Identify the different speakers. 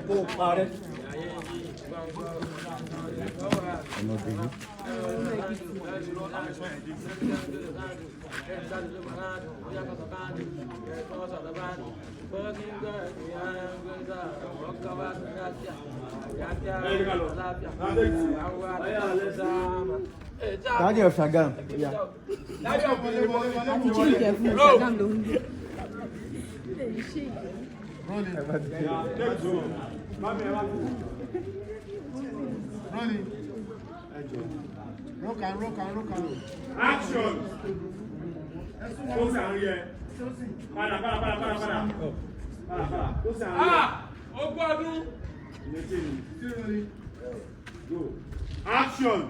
Speaker 1: Kó o parẹ́.
Speaker 2: Daddy of Shagam. Yeah.
Speaker 3: Àti Chike fún Instagram ló ń gbé.
Speaker 4: Rolling. Roll can, roll can, roll can.
Speaker 5: Action! Ó sì à ń rí ẹ. Padà padà padà padà padà. Padà padà. Ó sì à ń rí ẹ.
Speaker 6: Ogún ọdún.
Speaker 5: Ìyẹn tí mi.
Speaker 4: Still rolling.
Speaker 5: Go. Action!